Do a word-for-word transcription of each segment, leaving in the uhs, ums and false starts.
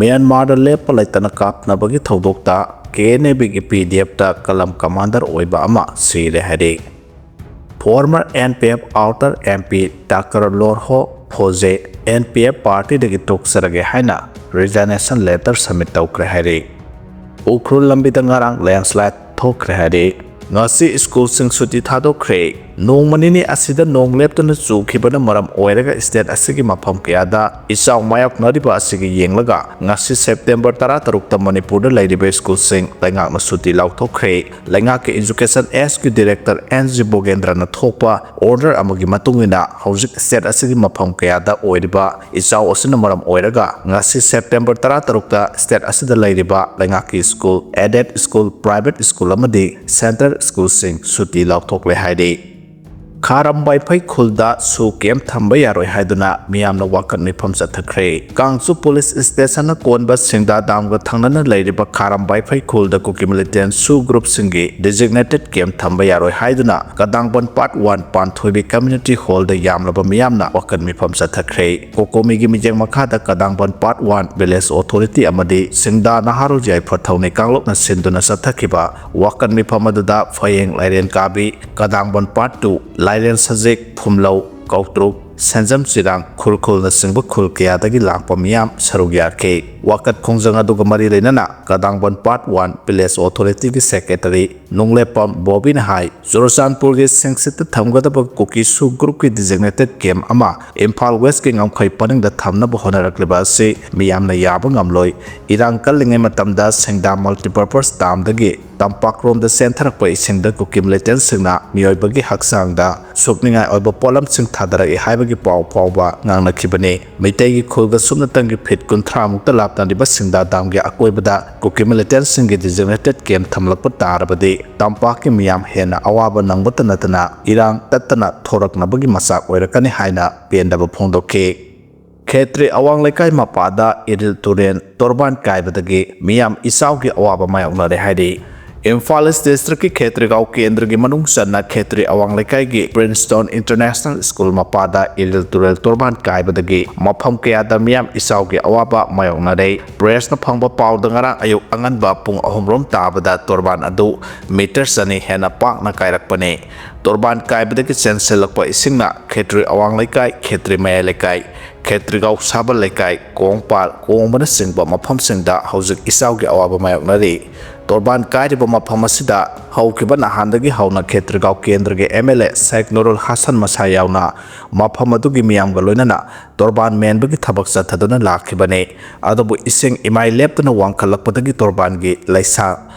ꯃ꯭ꯌꯥꯟꯃꯥꯔꯗ ꯂꯦꯞꯄ ꯂꯩꯇꯅ ꯀꯥꯞꯅꯕꯒꯤ ꯊꯧꯗꯣꯛꯇ ꯀꯦ N A ꯕꯤꯒꯤ P D ꯑꯦꯐꯇ column commander ꯑꯣꯏꯕ ꯑꯃ ꯁꯤꯔꯦ ꯍꯥꯏꯔꯤ꯫ Former N P F outer M P Takar Lorho Phoje N P F partyꯗꯒꯤ ꯇꯣꯛꯆꯔꯒꯦ ꯍꯥꯏꯅ resignation letter submit ꯇꯧꯈ꯭ꯔꯦ ꯍꯥꯏꯔꯤ꯫ ꯎꯈ꯭ꯔꯨꯜ ꯂꯝꯕꯤꯗ ꯉꯔꯥꯡ landslide ꯊꯣꯛꯈ꯭ꯔꯦ ꯍꯥꯏꯔꯤ꯫ ꯉꯁꯤ ꯁ꯭ꯀꯨꯜꯁꯤꯡ ꯁꯨꯇꯤ ꯊꯥꯗꯣꯛꯈ꯭ꯔꯦ꯫ ꯅꯣꯡꯃ ꯅꯤꯅꯤ ꯑꯁꯤꯗ ꯅꯣꯡ ꯂꯦꯞꯇꯅ ꯆꯨꯈꯤꯕꯅ ꯃꯔꯝ ꯑꯣꯏꯔꯒ state ꯑꯁꯤꯒꯤ ꯃꯐꯝ ꯀꯌꯥꯗ ꯏꯆꯥꯎ ꯃꯥꯌꯣꯛꯅꯔꯤꯕ ꯑꯁꯤꯒꯤ ꯌꯦꯡꯂꯒ ꯉꯁꯤ September ꯇꯔꯥꯇꯔꯨꯛꯇ ꯃꯅꯤꯄꯨꯔꯗ ꯂꯩꯔꯤꯕ ꯁ꯭ꯀꯨꯜꯁꯤꯡ ꯂꯩꯉꯥꯛꯅ ꯁꯨꯇꯤ ꯂꯥꯎꯊꯣꯛꯈ꯭ꯔꯦ꯫ ꯂꯩꯉꯥꯛꯀꯤ Education Act ꯀꯤ director N G ꯕꯣꯒꯦꯟꯗ꯭ꯔꯅ ꯊꯣꯛꯄ order ꯑꯃꯒꯤ ꯃꯇꯨꯡ ꯏꯟꯅ ꯍꯧꯖꯤꯛ state ꯑꯁꯤꯒꯤ ꯃꯐꯝ ꯀꯌꯥꯗ ꯑꯣꯏꯔꯤꯕ ꯏꯆꯥꯎ ꯑꯁꯤꯅ ꯃꯔꯝ ꯑꯣꯏꯔꯒ ꯉꯁꯤ September ꯇꯔꯥꯇꯔꯨꯛꯇ state ꯑꯁꯤꯗ ꯂꯩꯔꯤꯕ ꯂꯩꯉꯥꯛꯀꯤ school, aided school, private school ꯑꯃꯗꯤ centre ꯁ꯭ꯀꯨꯜꯁꯤꯡ ꯁꯨꯇꯤ ꯂꯥꯎꯊꯣꯛꯂꯦ ꯍꯥꯏꯔꯤ꯫ ꯈꯥꯔꯝ ꯋꯥꯏꯐꯩ ꯈꯨꯜꯗ ꯁꯨ camp ꯊꯝꯕ ꯌꯥꯔꯣꯏ ꯍꯥꯏꯗꯨꯅ ꯃꯤꯌꯥꯝꯅ ꯋꯥꯀꯠ ꯃꯤꯐꯝ ꯆꯠꯊꯈ꯭ꯔꯦ꯫ ꯀꯥꯡꯁꯨ police stationꯅ ꯀꯣꯟꯕ ꯁꯤꯡꯗꯥ dam ꯒ ꯊꯪꯅꯅ ꯂꯩꯔꯤꯕ ꯈꯥꯔꯝ ꯋꯥꯏꯐꯩ ꯈꯨꯜꯗ ꯀꯨꯀꯤ militant ꯁꯨ group ꯁꯤꯡꯒꯤ designated camp ꯊꯝꯕ ꯌꯥꯔꯣꯏ ꯍꯥꯏꯗꯨꯅ ꯀꯗꯥꯡꯕꯟ part one ꯄꯥꯟꯊꯣꯏꯕꯤ community hall ꯗ ꯌꯥꯝꯂꯕ ꯃꯤꯌꯥꯝꯅ ꯋꯥꯀꯠ ꯃꯤꯐꯝ ꯆꯠꯊꯈ꯭ꯔꯦ꯫ ꯀꯣꯀꯣꯃꯤꯒꯤ ꯃꯤꯠꯌꯦꯡ ꯃꯈꯥꯗ ꯀꯗꯥꯡꯕꯟ part one village authority ꯑꯃꯗꯤ ꯁꯤꯡꯗꯥ ꯅꯍꯥꯔꯣꯜ ꯌꯥꯏꯐ ꯊꯧꯅꯤ ꯀꯥꯡꯂꯨꯞꯅ ꯁꯤꯟꯗꯨꯅ ꯆꯠꯊꯈꯤꯕ ꯋꯥꯀꯠ ꯃꯤꯐꯝ ꯑꯗꯨꯗ ꯐꯌꯦꯡ ꯂꯥꯏꯔꯦꯟ ꯀꯥꯕꯤ, ꯀꯗꯥꯡꯕꯟ part two, ꯂꯥꯏꯔꯦꯟ ꯁꯖꯤꯛ, ꯐꯨꯝꯂꯧ, ꯀꯧꯇ꯭ꯔꯨꯛ, ꯁꯦꯟꯖꯝ ꯆꯤꯔꯥꯡ, ꯈꯨꯔꯈꯨꯜꯅꯆꯤꯡꯕ ꯈꯨꯜ ꯀꯌꯥꯗꯒꯤ ꯂꯥꯛꯄ ꯃꯤꯌꯥꯝ ꯁꯔꯨꯛ ꯌꯥꯈꯤ꯫ ꯋꯥꯀꯠ ꯈꯣꯡꯖꯪ ꯑꯗꯨꯒ ꯃꯔꯤ ꯂꯩꯅꯅ ꯀꯗꯥꯡꯕꯟ part one village authority ꯒꯤ secretary ꯅꯣꯡꯂꯦꯞꯄꯝ ꯕꯣꯕꯤꯅ ꯍꯥꯏ, ꯆꯨꯔꯆꯥꯟꯄꯨꯔꯒꯤ ꯁꯤꯡꯁꯤꯠꯇ ꯊꯝꯒꯗꯕ ꯀꯨꯀꯤ ꯁꯨ group ꯀꯤ designated camp ꯑꯃ ꯏꯝꯐꯥꯜ West ꯀꯤ ꯉꯝꯈꯩ ꯄꯔꯤꯡꯗ ꯊꯝꯅꯕ ꯍꯣꯠꯅꯔꯛꯂꯤꯕ ꯑꯁꯤ ꯃꯤꯌꯥꯝꯅ ꯌꯥꯕ ꯉꯝꯂꯣꯏ꯫ ꯏꯔꯥꯡ ꯀꯜꯂꯤꯉꯩ ꯃꯇꯝꯗ ꯁꯤꯡꯗꯥ multipurpose dam ꯗꯒꯤ ꯇꯝꯄꯥꯛꯂꯣꯝꯗ ꯆꯦꯟꯊꯔꯛꯄ ꯏꯁꯤꯡꯗ ꯀꯨꯀꯤ militant ꯁꯤꯡꯅ ꯃꯤꯑꯣꯏꯕꯒꯤ ꯍꯛꯆꯥꯡꯗ ꯁꯣꯛꯅꯤꯡꯉꯥꯏ ꯑꯣꯏꯕ ꯄꯣꯠꯂꯝꯁꯤꯡ ꯊꯥꯗꯔꯛꯏ ꯍꯥꯏꯕꯒꯤ ꯄꯥꯎ ꯐꯥꯎꯕ ꯉꯥꯡꯅꯈꯤꯕꯅꯤ꯫ ꯃꯩꯇꯩꯒꯤ ꯈꯨꯜꯒ ꯁꯨꯞꯅꯇꯪꯒꯤ feet ꯀꯨꯟꯊ꯭ꯔꯥ ꯃꯨꯛꯇ ꯂꯥꯞꯅꯔꯤꯕ ꯁꯤꯡꯗꯥ dam ꯒꯤ ꯑꯀꯣꯏꯕꯗ ꯀꯨꯀꯤ militant ꯁꯤꯡꯒꯤ designated camp ꯊꯝꯂꯛꯄ ꯇꯥꯔꯕꯗꯤ ꯇꯝꯄꯥꯛꯀꯤ ꯃꯤꯌꯥꯝ ꯍꯦꯟꯅ ꯑꯋꯥꯕ ꯅꯪꯕꯇ ꯅꯠꯇꯅ ꯏꯔꯥꯡ ꯇꯠꯇꯅ ꯊꯣꯔꯛꯅꯕꯒꯤ ꯃꯆꯥꯛ ꯑꯣꯏꯔꯛꯀꯅꯤ ꯍꯥꯏꯅ ꯄꯦꯟꯗꯕ ꯐꯣꯡꯗꯣꯛꯈꯤ꯫ ꯈꯦꯇ꯭ꯔꯤ ꯑꯋꯥꯡ ꯂꯩꯀꯥꯏ ꯃꯄꯥꯗ ꯏꯔꯤꯜ ꯇꯨꯔꯦꯟ ꯇꯣꯔꯕꯥꯟ ꯀꯥꯏꯕꯗꯒꯤ ꯃꯤꯌꯥꯝ ꯏꯆꯥꯎꯒꯤ ꯑꯋꯥꯕ ꯃꯥꯌꯣꯛꯅꯔꯦ ꯍꯥꯏꯔꯤ꯫ ꯏꯝꯐꯥꯜ ꯏꯁ ꯗꯤꯁꯇ꯭ꯔꯤꯛꯀꯤ ꯈꯦꯇ꯭ꯔꯤꯒꯥꯎ ꯀꯦꯟꯗ꯭ꯔꯒꯤ ꯃꯅꯨꯡ ꯆꯟꯅ ꯈꯦꯇ꯭ꯔꯤ ꯑꯋꯥꯡ ꯂꯩꯀꯥꯏꯒꯤ ꯄ꯭ꯔꯤꯟꯁꯇꯣꯟ ꯏꯟꯇꯔꯅꯦꯁꯅꯦꯜ ꯁ꯭ꯀꯨꯜ ꯃꯄꯥꯗ ꯏꯔꯤꯜ ꯇꯨꯔꯦꯜ ꯇꯣꯔꯕꯥꯟ ꯀꯥꯏꯕꯗꯒꯤ ꯃꯐꯝ ꯀꯌꯥꯗ ꯃꯤꯌꯥꯝ ꯏꯆꯥꯎꯒꯤ ꯑꯋꯥꯕ ꯃꯥꯌꯣꯛꯅꯔꯦ꯫ ꯄ꯭ꯔꯦꯁꯅ ꯐꯪꯕ ꯄꯥꯎꯗ ꯉꯔꯥꯡ ꯑꯌꯨꯛ ꯑꯉꯟꯕ ꯄꯨꯡ ꯑꯍꯨꯝ ꯔꯣꯝ ꯇꯥꯕꯗ ꯇꯣꯔꯕꯥꯟ ꯑꯗꯨ ꯃꯤꯇꯔ ꯆꯅꯤ ꯍꯦꯟꯅ ꯄꯥꯛꯅ ꯀꯥꯏꯔꯛꯄꯅꯤ꯫ ꯇꯣꯔꯕꯥꯟ ꯀꯥꯏꯕꯗꯒꯤ ꯆꯦꯟꯁꯤꯜꯂꯛꯄ ꯏꯁꯤꯡꯅ ꯈꯦꯇ꯭ꯔꯤ ꯑꯋꯥꯡ ꯂꯩꯀꯥꯏ, ꯈꯦꯇ꯭ꯔꯤ ꯃꯌꯥꯏ ꯂꯩꯀꯥꯏ, ꯈꯦꯇ꯭ꯔꯤꯒꯥꯎ ꯁꯥꯕꯜ ꯂꯩꯀꯥꯏ, ꯀꯣꯡꯄꯥꯜ, ꯀꯣꯡꯕꯅꯆꯤꯡꯕ ꯃꯐꯝꯁꯤꯡꯗ ꯍꯧꯖꯤꯛ ꯏꯆꯥꯎꯒꯤ ꯑꯋꯥꯕ ꯃꯥꯌꯣꯛꯅꯔꯤ꯫ ꯇꯣꯔꯕꯥꯟ ꯀꯥꯏꯔꯤꯕ ꯃꯐꯝ ꯑꯁꯤꯗ ꯍꯧꯈꯤꯕ ꯅꯍꯥꯟꯗꯒꯤ ꯍꯧꯅ ꯈꯦꯇ꯭ꯔꯤꯒꯥꯎ ꯀꯦꯟꯗ꯭ꯔꯒꯤ ꯑꯦꯝ ꯑꯦꯜ ꯑꯦ ꯁꯦꯈ ꯅꯨꯔꯨꯜ ꯍꯥꯁꯟ ꯃꯁꯥ ꯌꯥꯎꯅ ꯃꯐꯝ ꯑꯗꯨꯒꯤ ꯃꯤꯌꯥꯝꯒ ꯂꯣꯏꯅꯅ ꯇꯣꯔꯕꯥꯟ ꯃꯦꯟꯕꯒꯤ ꯊꯕꯛ ꯆꯠꯊꯗꯨꯅ ꯂꯥꯛꯈꯤꯕꯅꯤ꯫ ꯑꯗꯨꯕꯨ ꯏꯁꯤꯡ ꯏꯃꯥꯏ ꯂꯦꯞꯇꯅ ꯋꯥꯡꯈꯠꯂꯛꯄꯗꯒꯤ ꯇꯣꯔꯕꯥꯟꯒꯤ ꯂꯩꯁꯥ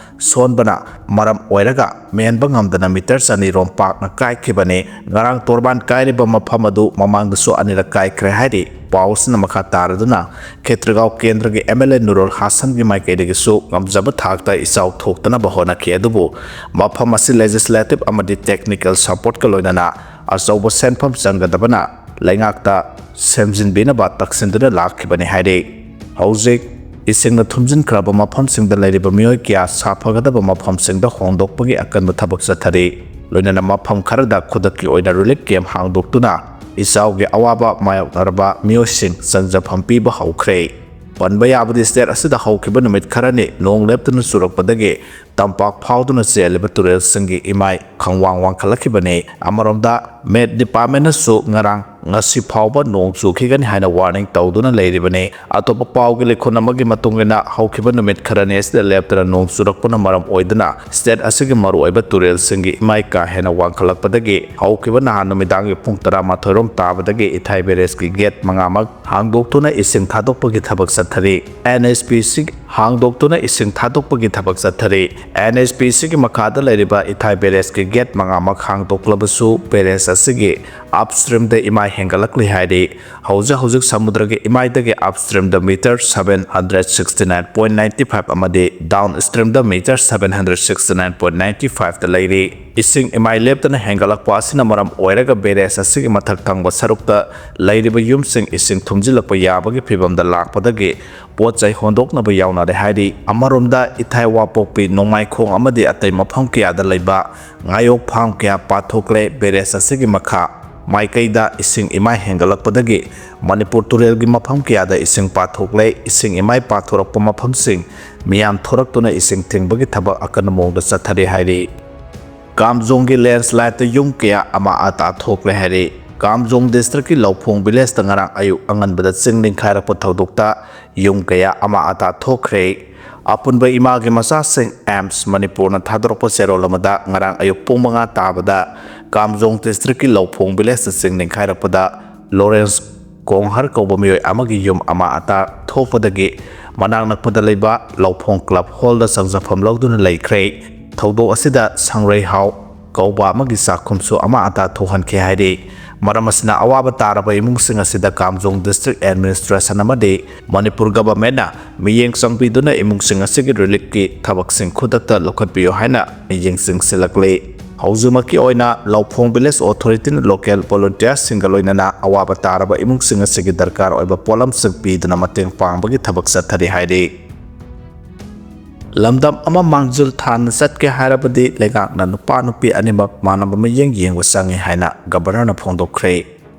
ꯁꯣꯟꯕꯅ ꯃꯔꯝ ꯑꯣꯏꯔꯒ ꯃꯦꯟꯕ ꯉꯝꯗꯅ ꯃꯤꯇꯔ ꯆꯅꯤ ꯔꯣꯝ ꯄꯥꯛꯅ ꯀꯥꯏꯈꯤꯕꯅꯤ꯫ ꯉꯔꯥꯡ ꯇꯣꯔꯕꯥꯟ ꯀꯥꯏꯔꯤꯕ ꯃꯐꯝ ꯑꯗꯨ ꯃꯃꯥꯡꯗꯁꯨ ꯑꯅꯤꯔꯛ ꯀꯥꯏꯈ꯭ꯔꯦ ꯍꯥꯏꯔꯤ꯫ ꯄꯥꯎ ꯑꯁꯤꯅ ꯃꯈꯥ ꯇꯥꯔꯗꯨꯅ ꯈꯦꯇ꯭ꯔꯤꯒꯥꯎ ꯀꯦꯟꯗ꯭ꯔꯒꯤ ꯑꯦꯝ ꯑꯦꯜ ꯑꯦ ꯅꯨꯔꯨꯜ ꯍꯥꯁꯟꯒꯤ ꯃꯥꯏꯀꯩꯗꯒꯤꯁꯨ ꯉꯝꯖꯕ ꯊꯥꯛꯇ ꯏꯆꯥꯎ ꯊꯣꯛꯇꯅꯕ ꯍꯣꯠꯅꯈꯤ, ꯑꯗꯨꯕꯨ ꯃꯐꯝ ꯑꯁꯤ ꯂꯦꯖꯤꯁꯂꯦꯇꯤꯚ ꯑꯃꯗꯤ ꯇꯦꯛꯅꯤꯀꯦꯜ ꯁꯄꯣꯔꯠꯀ ꯂꯣꯏꯅꯅ ꯑꯆꯧꯕ ꯁꯦꯟꯐꯝ ꯆꯪꯒꯗꯕꯅ ꯂꯩꯉꯥꯛꯇ ꯁꯦꯝꯖꯤꯟꯕꯤꯅꯕ ꯇꯛꯁꯤꯟꯗꯨꯅ ꯂꯥꯛꯈꯤꯕꯅꯤ ꯍꯥꯏꯔꯤ꯫ ꯍꯧꯖꯤꯛ ꯏꯁꯤꯡꯅ ꯊꯨꯝꯖꯤꯟꯈ꯭ꯔꯕ ꯃꯐꯝꯁꯤꯡꯗ ꯂꯩꯔꯤꯕ ꯃꯤꯑꯣꯏ ꯀꯌꯥ ꯁꯥꯐꯒꯗꯕ ꯃꯐꯝꯁꯤꯡꯗ ꯍꯣꯡꯗꯣꯛꯄꯒꯤ ꯑꯀꯟꯕ ꯊꯕꯛ ꯆꯠꯊꯔꯤ꯫ ꯂꯣꯏꯅꯅ ꯃꯐꯝ ꯈꯔꯗ ꯈꯨꯗꯛꯀꯤ ꯑꯣꯏꯅ ꯔꯤꯂꯤꯐ ꯀꯦꯝꯞ ꯍꯥꯡꯗꯣꯛꯇꯨꯅ ꯏꯆꯥꯎꯒꯤ ꯑꯋꯥꯕ ꯃꯥꯌꯣꯛꯅꯔꯕ ꯃꯤꯑꯣꯏꯁꯤꯡ ꯆꯪꯖꯐꯝ ꯄꯤꯕ ꯍꯧꯈ꯭ꯔꯦ꯫ ꯄꯟꯕ ꯌꯥꯕꯗꯤ, ꯁ꯭ꯇꯦꯠ ꯑꯁꯤꯗ ꯍꯧꯈꯤꯕ ꯅꯨꯃꯤꯠ ꯈꯔꯅꯤ ꯅꯣꯡ ꯂꯦꯞꯇꯅ ꯆꯨꯔꯛꯄꯗꯒꯤ ꯇꯝꯄꯥꯛ ꯐꯥꯎꯗꯨꯅ ꯆꯦꯜꯂꯤꯕ ꯇꯨꯔꯦꯜꯁꯤꯡꯒꯤ ꯏꯃꯥꯏ ꯈꯪꯋꯥꯡ ꯋꯥꯡꯈꯠꯂꯛꯈꯤꯕꯅꯤ꯫ ꯑꯃꯔꯣꯝꯗ, ꯃꯦꯠ ꯗꯤꯄꯥꯔꯠꯃꯦꯟꯅꯁꯨ ꯉꯔꯥꯡ ꯉꯁꯤ ꯐꯥꯎꯕ ꯅꯣꯡ ꯆꯨꯈꯤꯒꯅꯤ ꯍꯥꯏꯅ ꯋꯥꯔꯅꯤꯡ ꯇꯧꯗꯨꯅ ꯂꯩꯔꯤꯕꯅꯤ꯫ ꯑꯇꯣꯞꯄ ꯄꯥꯎꯒꯤ ꯂꯩꯈꯨꯟ ꯑꯃꯒꯤ ꯃꯇꯨꯡ ꯏꯟꯅ, ꯍꯧꯈꯤꯕ ꯅꯨꯃꯤꯠ ꯈꯔꯅꯤ ꯑꯁꯤꯗ ꯂꯦꯞꯇꯅ ꯅꯣꯡ ꯆꯨꯔꯛꯄꯅ ꯃꯔꯝ ꯑꯣꯏꯗꯨꯅ ꯁ꯭ꯇꯦꯠ ꯑꯁꯤꯒꯤ ꯃꯔꯨꯑꯣꯏꯕ ꯇꯨꯔꯦꯜꯁꯤꯡꯒꯤ ꯏꯃꯥꯏ ꯀꯥ ꯍꯦꯟꯅ ꯋꯥꯡꯈꯠꯂꯛꯄꯗꯒꯤ ꯍꯧꯈꯤꯕ ꯅꯍꯥꯟ ꯅꯨꯃꯤꯗꯥꯡꯒꯤ ꯄꯨꯡ ꯇꯔꯥꯃꯥꯊꯣꯏ ꯔꯣꯝ ꯇꯥꯕꯗꯒꯤ ꯏꯊꯥꯏ ꯕꯦꯔꯦꯖꯀꯤ ꯒꯦꯠ ꯃꯉꯥꯃꯛ ꯍꯥꯡꯗꯣꯛꯇꯨꯅ ꯏꯁꯤꯡ ꯊꯥꯗꯣꯛꯄꯒꯤ ꯊꯕꯛ ꯆꯠꯊꯔꯤ꯫ ꯑꯦꯟ ꯑꯦꯁ ꯄꯤ ꯁꯤ ꯍꯥꯡꯗꯣꯛꯇꯨꯅ ꯏꯁꯤꯡ ꯊꯥꯗꯣꯛꯄꯒꯤ ꯊꯕꯛ ꯆꯠꯊꯔꯤ꯫ ꯑꯦꯟ ꯑꯦꯁ ꯄꯤ ꯁꯤꯒꯤ ꯃꯈꯥꯗ ꯂꯩꯔꯤꯕ ꯏꯊꯥꯏ ꯕꯦꯔꯦꯖꯀꯤ ꯒꯦꯠ ꯃꯉꯥꯃꯛ ꯍꯥꯡꯗꯣꯛꯂꯕꯁꯨ, ꯕꯦꯔꯦꯖ ꯑꯁꯤꯒꯤ ꯑꯞꯁ꯭ꯇ꯭ꯔꯤꯝꯗ ꯏꯃꯥꯏ ꯍꯦꯟꯒꯠꯂꯛꯂꯤ ꯍꯥꯏꯔꯤ꯫ ꯍꯧꯖꯤꯛ ꯍꯧꯖꯤꯛ ꯁꯃꯨꯗ꯭ꯔꯒꯤ ꯏꯃꯥꯏꯗꯒꯤ ꯑꯞꯁ꯭ꯇ꯭ꯔꯤꯝꯗ metre seven hundred sixty nine point ninety five ꯑꯃꯗꯤ ꯗꯥꯎꯟ ꯁ꯭ꯇ꯭ꯔꯤꯝꯗ metre seven hundred sixty nine point ninety five ꯇ ꯂꯩꯔꯤ꯫ ꯏꯁꯤꯡ ꯏꯃꯥꯏ ꯂꯦꯞꯇꯅ ꯍꯦꯟꯒꯠꯂꯛꯄ ꯑꯁꯤꯅ ꯃꯔꯝ ꯑꯣꯏꯔꯒ ꯕꯦꯔꯦꯖ ꯑꯁꯤꯒꯤ ꯃꯊꯛ ꯊꯪꯕ ꯁꯔꯨꯛꯇ ꯂꯩꯔꯤꯕ ꯌꯨꯝꯁꯤꯡ ꯏꯁꯤꯡ ꯊꯨꯝꯖꯤꯜꯂꯛꯄ ꯌꯥꯕꯒꯤ ꯐꯤꯚꯝꯗ ꯂꯥꯛꯄꯗꯒꯤ ꯄꯣꯠ ꯆꯩ ꯍꯣꯟꯗꯣꯛꯅꯕ ꯌꯥꯎꯅ ꯍꯥꯏꯔꯤ꯫ ꯑꯃꯔꯣꯝꯗ ꯏꯊꯥꯏ ꯋꯥꯄꯣꯛꯄꯤ, ꯅꯣꯡꯃꯥꯏꯈꯣꯡ ꯑꯃꯗꯤ ꯑꯇꯩ ꯃꯐꯝ ꯀꯌꯥꯗ ꯂꯩꯕ ꯉꯥꯌꯣꯛ ꯐꯥꯝ ꯀꯌꯥ ꯄꯥꯊꯣꯛꯂꯦ꯫ ꯕꯦꯔꯦꯖ ꯑꯁꯤꯒꯤ ꯃꯈꯥ ꯃꯥꯏꯀꯩꯗ ꯏꯁꯤꯡ ꯏꯃꯥꯏ ꯍꯦꯟꯒꯠꯂꯛꯄꯗꯒꯤ ꯃꯅꯤꯄꯨꯔ ꯇꯨꯔꯦꯜꯒꯤ ꯃꯐꯝ ꯀꯌꯥꯗ ꯏꯁꯤꯡ ꯄꯥꯊꯣꯛꯂꯦ꯫ ꯏꯁꯤꯡ ꯏꯃꯥꯏ ꯄꯥꯊꯣꯔꯛꯄ ꯃꯐꯝꯁꯤꯡ ꯃꯤꯌꯥꯝ ꯊꯣꯔꯛꯇꯨꯅ ꯏꯁꯤꯡ ꯊꯤꯡꯕꯒꯤ ꯊꯕꯛ ꯑꯀꯟꯕ ꯃꯑꯣꯡꯗ ꯆꯠꯊꯔꯤ ꯍꯥꯏꯔꯤ꯫ ꯀꯥꯝꯖꯣꯡꯒꯤ ꯂꯦꯟꯁꯂꯥꯏꯠꯇ ꯌꯨꯝ ꯀꯌꯥ ꯑꯃꯥ ꯑꯇꯥ ꯊꯣꯛꯂꯦ ꯍꯥꯏꯔꯤ꯫ ꯀꯥꯝꯖꯣꯡ ꯗꯤꯁꯇ꯭ꯔꯤꯛꯀꯤ ꯂꯧꯐꯣꯡ ꯚꯤꯂꯦꯖꯇ ꯉꯔꯥꯡ ꯑꯌꯨꯛ ꯑꯉꯟꯕꯗ ꯆꯤꯡ ꯅꯤꯡꯈꯥꯏꯔꯛꯄ ꯊꯧꯗꯣꯛꯇ ꯌꯨꯝ ꯀꯌꯥ ꯑꯃꯥ ꯑꯇꯥ ꯊꯣꯛꯈ꯭ꯔꯦ꯫ ꯑꯄꯨꯟꯕ ꯏꯃꯥꯒꯤ ꯃꯆꯥꯁꯤꯡ ꯑꯦꯝꯁ ꯃꯅꯤꯄꯨꯔꯅ ꯊꯥꯗꯣꯔꯛꯄ ꯆꯦꯔꯣꯜ ꯑꯃꯗ ꯉꯔꯥꯡ ꯑꯌꯨꯛ ꯄꯨꯡ ꯃꯉꯥ ꯇꯥꯕꯗ ꯀꯥꯝꯖꯣꯡ ꯗꯤꯁꯇ꯭ꯔꯤꯛꯀꯤ ꯂꯧꯐꯣꯡ ꯚꯤꯂꯦꯖꯇ ꯆꯤꯡ ꯅꯤꯡꯈꯥꯏꯔꯛꯄꯗ ꯂꯣꯔꯦꯟꯁ ꯀꯣꯡꯍꯔ ꯀꯧꯕ ꯃꯤꯑꯣꯏ ꯑꯃꯒꯤ ꯌꯨꯝ ꯑꯃꯥ ꯑꯇꯥ ꯊꯣꯛꯄꯗꯒꯤ ꯃꯅꯥꯛ ꯅꯛꯄꯗ ꯂꯩꯕ ꯂꯧꯐꯣꯡ ꯀ꯭ꯂꯕ ꯍꯣꯜꯗ ꯆꯪꯖꯐꯝ ꯂꯧꯗꯨꯅ ꯂꯩꯈ꯭ꯔꯦ꯫ ꯊꯧꯗꯣꯛ ꯑꯁꯤꯗ ꯁꯪꯔꯩꯍꯥꯎ ꯀꯧꯕ ꯑꯃꯒꯤ ꯆꯥꯛꯈꯨꯝꯁꯨ ꯑꯃꯥ ꯑꯇꯥ ꯊꯣꯛꯍꯟꯈꯤ ꯍꯥꯏꯔꯤ꯫ ꯃꯔꯝ ꯑꯁꯤꯅ ꯑꯋꯥꯕ ꯇꯥꯔꯕ ꯏꯃꯨꯡꯁꯤꯡ ꯑꯁꯤꯗ ꯀꯥꯝꯖꯣꯡ ꯗꯤꯁꯇ꯭ꯔꯤꯛ ꯑꯦꯗꯃꯤꯅꯤꯁꯇ꯭ꯔꯦꯁꯟ ꯑꯃꯗꯤ ꯃꯅꯤꯄꯨꯔ ꯒꯚꯔꯟꯃꯦꯟꯠꯅ ꯃꯤꯠꯌꯦꯡ ꯆꯪꯕꯤꯗꯨꯅ ꯏꯃꯨꯡꯁꯤꯡ ꯑꯁꯤꯒꯤ ꯔꯤꯂꯤꯐꯀꯤ ꯊꯕꯛꯁꯤꯡ ꯈꯨꯗꯛꯇ ꯂꯧꯈꯠꯄꯤꯌꯨ ꯍꯥꯏꯅ ꯃꯤꯠꯌꯦꯡ ꯆꯪꯁꯤꯜꯂꯛꯂꯤ꯫ ꯍꯧꯖꯤꯛꯃꯛꯀꯤ ꯑꯣꯏꯅ ꯂꯧꯐꯣꯡ ꯚꯤꯂꯦꯖ ꯑꯣꯊꯣꯔꯤꯇꯤꯅ ꯂꯣꯀꯦꯜ ꯚꯣꯂꯨꯟꯇꯤꯌꯔꯁꯤꯡꯒ ꯂꯣꯏꯅꯅ ꯑꯋꯥꯕ ꯇꯥꯔꯕ ꯏꯃꯨꯡꯁꯤꯡ ꯑꯁꯤꯒꯤ ꯗꯔꯀꯥꯔ ꯑꯣꯏꯕ ꯄꯣꯠꯂꯝꯁꯤꯡ ꯄꯤꯗꯨꯅ ꯃꯇꯦꯡ ꯄꯥꯡꯕꯒꯤ ꯊꯕꯛ ꯆꯠꯊꯔꯤ ꯍꯥꯏꯔꯤ꯫ ꯂꯝꯗꯝ ꯑꯃ ꯃꯥꯡꯖꯤꯜ ꯊꯥꯅ ꯆꯠꯀꯦ ꯍꯥꯏꯔꯕꯗꯤ ꯂꯩꯉꯥꯛꯅ ꯅꯨꯄꯥ ꯅꯨꯄꯤ ꯑꯅꯤꯃꯛ ꯃꯥꯟꯅꯕ ꯃꯤꯠꯌꯦꯡ ꯌꯦꯡꯕ ꯆꯪꯏ ꯍꯥꯏꯅ ꯒꯕꯔꯅꯔꯅ ꯐꯣꯡꯗꯣꯛꯈ꯭ꯔꯦ꯫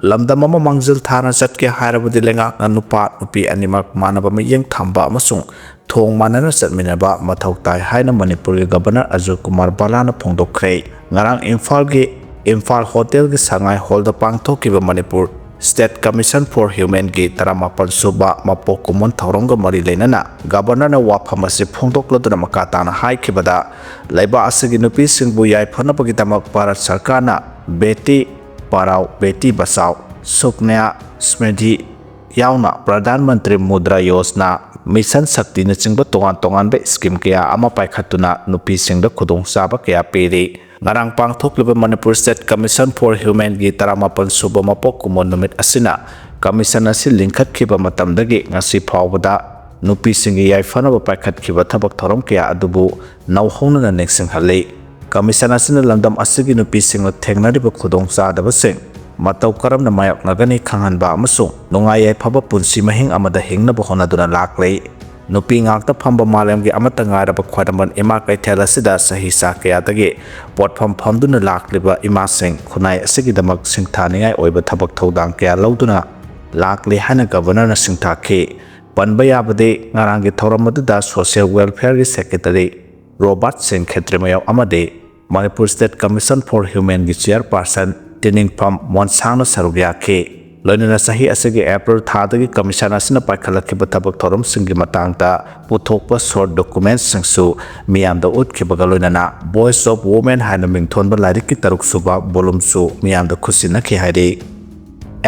ꯂꯝꯗꯝ ꯑꯃ ꯃꯥꯡꯖꯤꯜ ꯊꯥꯅ ꯆꯠꯀꯦ ꯍꯥꯏꯔꯕꯗꯤ ꯂꯩꯉꯥꯛꯅ ꯅꯨꯄꯥ ꯅꯨꯄꯤ ꯑꯅꯤꯃꯛ ꯃꯥꯟꯅꯕ ꯃꯤꯠꯌꯦꯡ ꯊꯝꯕ ꯑꯃꯁꯨꯡ ꯊꯣꯡ ꯃꯥꯟꯅꯅ ꯆꯠꯃꯤꯟꯅꯕ ꯃꯊꯧ ꯇꯥꯏ ꯍꯥꯏꯅ ꯃꯅꯤꯄꯨꯔꯒꯤ ꯒꯕꯔꯅꯔ ꯑꯖꯣꯏ ꯀꯨꯃꯥꯔ ꯕꯂꯥꯅ ꯐꯣꯡꯗꯣꯛꯈ꯭ꯔꯦ꯫ ꯉꯔꯥꯡ ꯏꯝꯐꯥꯜꯒꯤ ꯏꯝꯐꯥꯜ ꯍꯣꯇꯦꯜꯒꯤ ꯁꯉꯥꯏ ꯍꯣꯜꯗ ꯄꯥꯡꯊꯣꯛꯈꯤꯕ ꯃꯅꯤꯄꯨꯔ ꯁ꯭ꯇꯦꯠ ꯀꯃꯤꯁꯟ ꯐꯣꯔ ꯍ꯭ꯌꯨꯃꯦꯟꯒꯤ ꯇꯔꯥꯃꯥꯄꯟ ꯁꯨꯕ ꯃꯄꯣꯛ ꯀꯨꯝꯑꯣꯟ ꯊꯧꯔꯝꯒ ꯃꯔꯤ ꯂꯩꯅꯅ ꯒꯕꯔꯅꯔꯅ ꯋꯥꯐꯝ ꯑꯁꯤ ꯐꯣꯡꯗꯣꯛꯂꯗꯨꯅ ꯃꯈꯥ ꯇꯥꯅ ꯍꯥꯏꯈꯤꯕꯗ, ꯂꯩꯕꯥꯛ ꯑꯁꯤꯒꯤ ꯅꯨꯄꯤꯁꯤꯡꯕꯨ ꯌꯥꯏꯐꯅꯕꯒꯤꯗꯃꯛ ꯚꯥꯔꯠ ꯁꯔꯀꯥꯔꯅ ꯕꯦꯇꯤ ꯄꯔꯥꯎ ꯕꯦꯇꯤ ꯕꯆꯥꯎ, ꯁꯨꯀꯟꯌꯥ ꯁꯃ꯭ꯔꯤꯗꯤ ꯌꯥꯎꯅ ꯄ꯭ꯔꯙꯥꯟ ꯃꯟꯇ꯭ꯔꯤ ꯃꯨꯗ꯭ꯔꯥ ꯌꯣꯖꯅꯥ, ꯃꯤꯁꯟ ꯁꯛꯇꯤꯅꯆꯤꯡꯕ ꯇꯣꯉꯥꯟ ꯇꯣꯉꯥꯟꯕ ꯁ꯭ꯀꯤꯝ ꯀꯌꯥ ꯑꯃ ꯄꯥꯏꯈꯠꯇꯨꯅ ꯅꯨꯄꯤꯁꯤꯡꯗ ꯈꯨꯗꯣꯡꯆꯥꯕ ꯀꯌꯥ ꯄꯤꯔꯤ꯫ ꯉꯔꯥꯡ ꯄꯥꯡꯊꯣꯛꯂꯤꯕ ꯃꯅꯤꯄꯨꯔ ꯁ꯭ꯇꯦꯠ ꯀꯃꯤꯁꯟ ꯐꯣꯔ ꯍ꯭ꯌꯨꯃꯦꯟꯒꯤ ꯇꯔꯥꯃꯥꯄꯟ ꯁꯨꯕ ꯃꯄꯣꯛ ꯀꯨꯝꯑꯣꯟ ꯅꯨꯃꯤꯠ ꯑꯁꯤꯅ ꯀꯃꯤꯁꯟ ꯑꯁꯤ ꯂꯤꯡꯈꯠꯈꯤꯕ ꯃꯇꯝꯗꯒꯤ ꯉꯁꯤ ꯐꯥꯎꯕꯗ ꯅꯨꯄꯤꯁꯤꯡꯒꯤ ꯌꯥꯏꯐꯅꯕ ꯄꯥꯏꯈꯠꯈꯤꯕ ꯊꯕꯛ ꯊꯧꯔꯝ ꯀꯌꯥ ꯑꯗꯨꯕꯨ ꯅꯧꯍꯧꯅꯅ ꯅꯤꯡꯁꯤꯡꯍꯜꯂꯤ꯫ ꯀꯃꯤꯁꯟ ꯑꯁꯤꯅ ꯂꯝꯗꯝ ꯑꯁꯤꯒꯤ ꯅꯨꯄꯤꯁꯤꯡꯅ ꯊꯦꯡꯅꯔꯤꯕ ꯈꯨꯗꯣꯡꯆꯥꯗꯕꯁꯤꯡ ꯃꯇꯧ ꯀꯔꯝꯅ ꯃꯥꯌꯣꯛꯅꯒꯅꯤ ꯈꯪꯍꯟꯕ ꯑꯃꯁꯨꯡ ꯅꯨꯡꯉꯥꯏ ꯌꯥꯏꯐꯕ ꯄꯨꯟꯁꯤ ꯃꯍꯤꯡ ꯑꯃꯗ ꯍꯤꯡꯅꯕ ꯍꯣꯠꯅꯗꯨꯅ ꯂꯥꯛꯂꯤ꯫ ꯅꯨꯄꯤ ꯉꯥꯛꯇ ꯐꯝꯕ ꯃꯥꯂꯦꯝꯒꯤ ꯑꯃꯠꯇ ꯉꯥꯏꯔꯕ ꯈ꯭ꯋꯥꯏꯔꯝꯕꯟ ꯏꯃꯥ ꯀꯩꯊꯦꯜ ꯑꯁꯤꯗ ꯆꯍꯤ ꯆꯥ ꯀꯌꯥꯗꯒꯤ ꯄꯣꯠꯐꯝ ꯐꯝꯗꯨꯅ ꯂꯥꯛꯂꯤꯕ ꯏꯃꯥꯁꯤꯡ ꯈꯨꯟꯅꯥꯏ ꯑꯁꯤꯒꯤꯗꯃꯛ ꯁꯤꯡꯊꯥꯅꯤꯡꯉꯥꯏ ꯑꯣꯏꯕ ꯊꯕꯛ ꯊꯧꯗꯥꯡ ꯀꯌꯥ ꯂꯧꯗꯨꯅ ꯂꯥꯛꯂꯤ ꯍꯥꯏꯅ ꯒꯕꯔꯅꯔꯅ ꯁꯤꯡꯊꯥꯈꯤ꯫ ꯄꯟꯕ ꯌꯥꯕꯗꯤ, ꯉꯔꯥꯡꯒꯤ ꯊꯧꯔꯝ ꯑꯗꯨꯗ ꯁꯣꯁꯤꯌꯦꯜ ꯋꯦꯜꯐꯤꯌꯔꯒꯤ ꯁꯦꯀ꯭ꯔꯦꯇꯔꯤ ꯔꯣꯕꯥꯔꯠ ꯁꯤꯡ ꯈꯦꯇ꯭ꯔꯤꯃꯌꯨ ꯑꯃꯗꯤ ꯃꯅꯤꯄꯨꯔ ꯁ꯭ꯇꯦꯠ ꯀꯃꯤꯁꯟ ꯐꯣꯔ ꯍ꯭ꯌꯨꯃꯦꯟꯒꯤ ꯆꯤꯌꯔꯄꯥꯔꯁꯟ ꯇꯤꯅꯤꯡꯐꯝ ꯃꯣꯟꯁꯥꯡꯅ ꯁꯔꯨꯛ ꯌꯥꯈꯤ꯫ ꯂꯣꯏꯅꯅ ꯆꯍꯤ ꯑꯁꯤꯒꯤ ꯑꯦꯄ꯭ꯔꯤꯜ ꯊꯥꯗꯒꯤ ꯀꯃꯤꯁꯟ ꯑꯁꯤꯅ ꯄꯥꯏꯈꯠꯂꯛꯈꯤꯕ ꯊꯕꯛ ꯊꯧꯔꯝꯁꯤꯡꯒꯤ ꯃꯇꯥꯡꯗ ꯄꯨꯊꯣꯛꯄ ꯁꯣꯔꯠ ꯗꯣꯀꯨꯃꯦꯟꯠꯁꯤꯡꯁꯨ ꯃꯤꯌꯥꯝꯗ ꯎꯠꯈꯤꯕꯒ ꯂꯣꯏꯅꯅ Voice of Women ꯍꯥꯏꯅ ꯃꯤꯡꯊꯣꯟꯕ ꯂꯥꯏꯔꯤꯛꯀꯤ ꯇꯔꯨꯛ ꯁꯨꯕ ꯚꯣꯂꯨꯝꯁꯨ ꯃꯤꯌꯥꯝꯗ ꯈꯨꯠꯁꯤꯟꯅꯈꯤ ꯍꯥꯏꯔꯤ꯫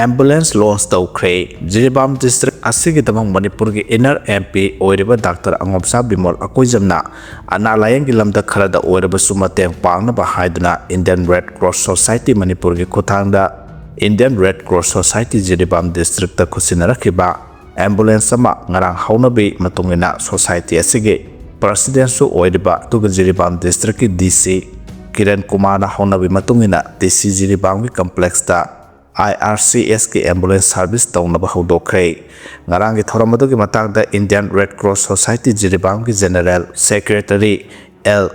ꯑꯦꯝꯕꯨꯂꯦꯟꯁ ꯂꯣꯟꯆ ꯇꯧꯈ꯭ꯔꯦ꯫ ꯖꯤꯔꯤꯕꯥꯝ ꯗꯤꯁꯇ꯭ꯔꯤꯛ ꯑꯁꯤꯒꯤꯗꯃꯛ ꯃꯅꯤꯄꯨꯔꯒꯤ ꯏꯟꯅꯔ ꯑꯦꯝ ꯄꯤ ꯑꯣꯏꯔꯤꯕ ꯗꯥꯛꯇꯔ ꯑꯉꯣꯝꯆꯥ ꯕꯤꯃꯣꯜ ꯑꯀꯣꯏꯖꯝꯅ ꯑꯅꯥ ꯂꯥꯌꯦꯡꯒꯤ ꯂꯝꯗ ꯈꯔꯗ ꯑꯣꯏꯔꯕꯁꯨ ꯃꯇꯦꯡ ꯄꯥꯡꯅꯕ ꯍꯥꯏꯗꯨꯅ ꯏꯟꯗꯤꯌꯟ ꯔꯦꯗ ꯀ꯭ꯔꯣꯁ ꯁꯣꯁꯥꯏꯇꯤ ꯃꯅꯤꯄꯨꯔꯒꯤ ꯈꯨꯠꯊꯥꯡꯗ Indian red cross society Jiribam district ꯈꯨꯠꯁꯤꯟꯅꯔꯛꯈꯤꯕ ꯑꯦꯝꯕꯨꯂꯦꯟꯁ ꯑꯃ ꯉꯔꯥꯡ ꯍꯧꯅꯕꯤ ꯃꯇꯨꯡ ꯏꯟꯅ ꯁꯣꯁꯥꯏꯇꯤ ꯑꯁꯤꯒꯤ ꯄ꯭ꯔꯁꯤꯗꯦꯟꯁꯨ ꯑꯣꯏꯔꯤꯕ ꯑꯗꯨꯒ ꯖꯤꯔꯤꯕꯥꯝ ꯗꯤꯁꯇ꯭ꯔꯤꯛꯀꯤ ꯗꯤ ꯁꯤ ꯀꯤꯔꯟ ꯀꯨꯃꯥꯔꯅ ꯍꯧꯅꯕꯤ ꯃꯇꯨꯡ ꯏꯟꯅ ꯗꯤ ꯁꯤ ꯖꯤꯔꯤꯕꯥꯝꯒꯤ ꯀꯝꯄ꯭ꯂꯦꯛꯁꯇ ꯑꯥꯏ ꯑꯥꯔ ꯁꯤ ꯑꯦꯁꯀꯤ ꯑꯦꯝꯕꯨꯂꯦꯟꯁ ꯁꯥꯔꯚꯤꯁ ꯇꯧꯅꯕ ꯍꯧꯗꯣꯛꯈ꯭ꯔꯦ꯫ ꯉꯔꯥꯡꯒꯤ ꯊꯧꯔꯝ ꯑꯗꯨꯒꯤ ꯃꯇꯥꯡꯗ ꯏꯟꯗꯤꯌꯟ ꯔꯦꯗ ꯀ꯭ꯔꯣꯁ ꯁꯣꯁꯥꯏꯇꯤ ꯖꯤꯔꯤꯕꯥꯝꯒꯤ ꯖꯦꯅꯔꯦꯜ ꯁꯦꯀ꯭ꯔꯦꯇꯔꯤ ꯑꯦꯜ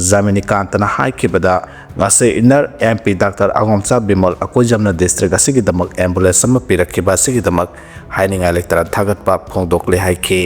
ꯖꯥꯃꯤꯅꯤꯀꯥꯟꯇꯅ ꯍꯥꯏꯈꯤꯕꯗ, ꯉꯁꯤ inner M P doctor Angomcha Bimal ꯑꯀꯣꯏꯖꯝꯅ ꯗꯤꯁꯇ꯭ꯔꯤꯛ ꯑꯁꯤꯒꯤꯗꯃꯛ ꯑꯦꯝꯕꯨꯂꯦꯟꯁ ꯑꯃ ꯄꯤꯔꯛꯈꯤꯕ ꯑꯁꯤꯒꯤꯗꯃꯛ ꯍꯥꯏꯅꯤꯡꯉꯥꯏ ꯂꯩꯇꯅ ꯊꯥꯒꯠꯄ ꯐꯣꯡꯗꯣꯛꯂꯤ ꯍꯥꯏꯈꯤ꯫